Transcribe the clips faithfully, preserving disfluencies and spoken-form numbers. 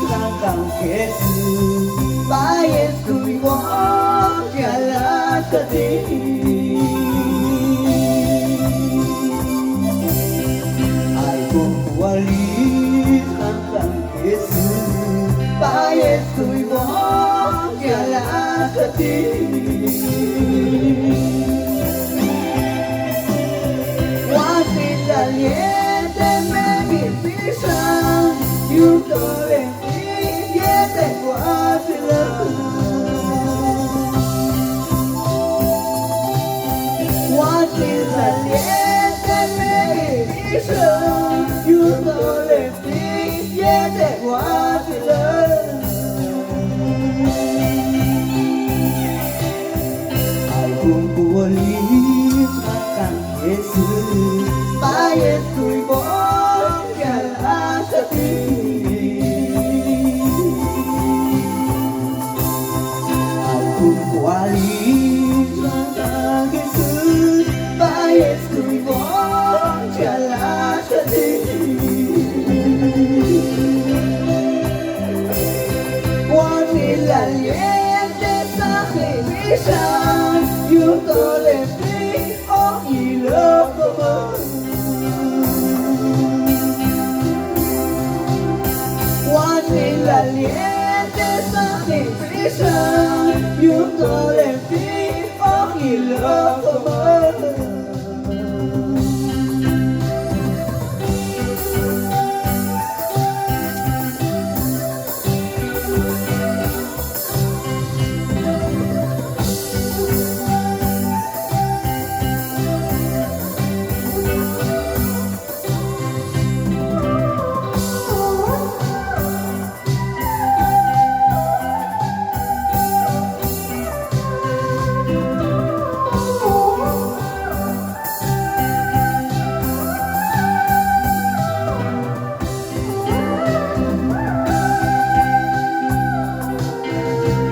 Q'anq'an Jesús, b'ay skuywoq yalajka ti'. Ay jun k'ual ix Q'anq'an Jesús, b'ay skuywoq yalajka ti'. Watx'ilal yet heb' ixan, yujtol heb' yet heb' watx'ilal. Watx'ilal yet heb' ixan, yujtol heb' yet heb' watx'ilal. Ay jun k'ual ix Q'anq'an Jesús, b'ay skuywoq yalajka ti'. Ay jun k'ual ix Q'anq'an Jesús, b'ay skuywoq yalajka ti'. Watx'ilal yet heb' saqib' ixan, yujtol heb' ti' hoq yil ok komon. Watx'ilal yet heb' saqib' ixan, yujtol heb' ti' hoq yil ok komon.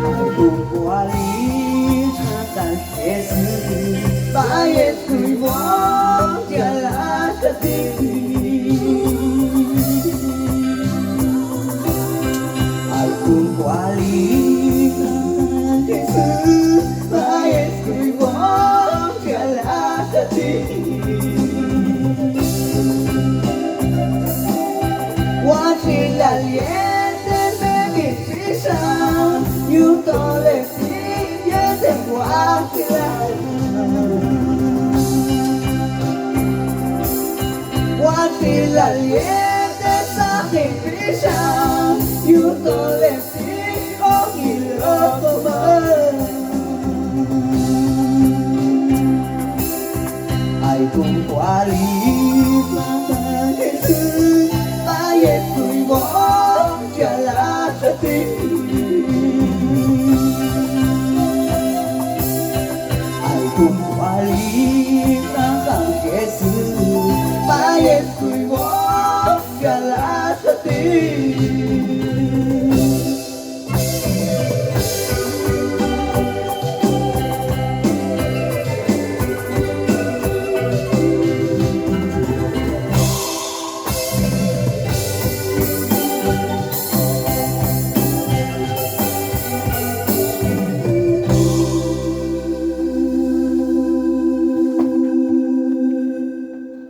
Ay jun k'ual ix Q'anq'an Jesús, b'ay skuywoq yalajka ti'. Ay jun k'ual ix Q'anq'an Jesús, b'ay skuywoq yalajka ti'. Watx'ilal yet heb' ixan, yujtol heb' yet heb' watx'ilal. Watx'ilal yet heb' saqib' ixan,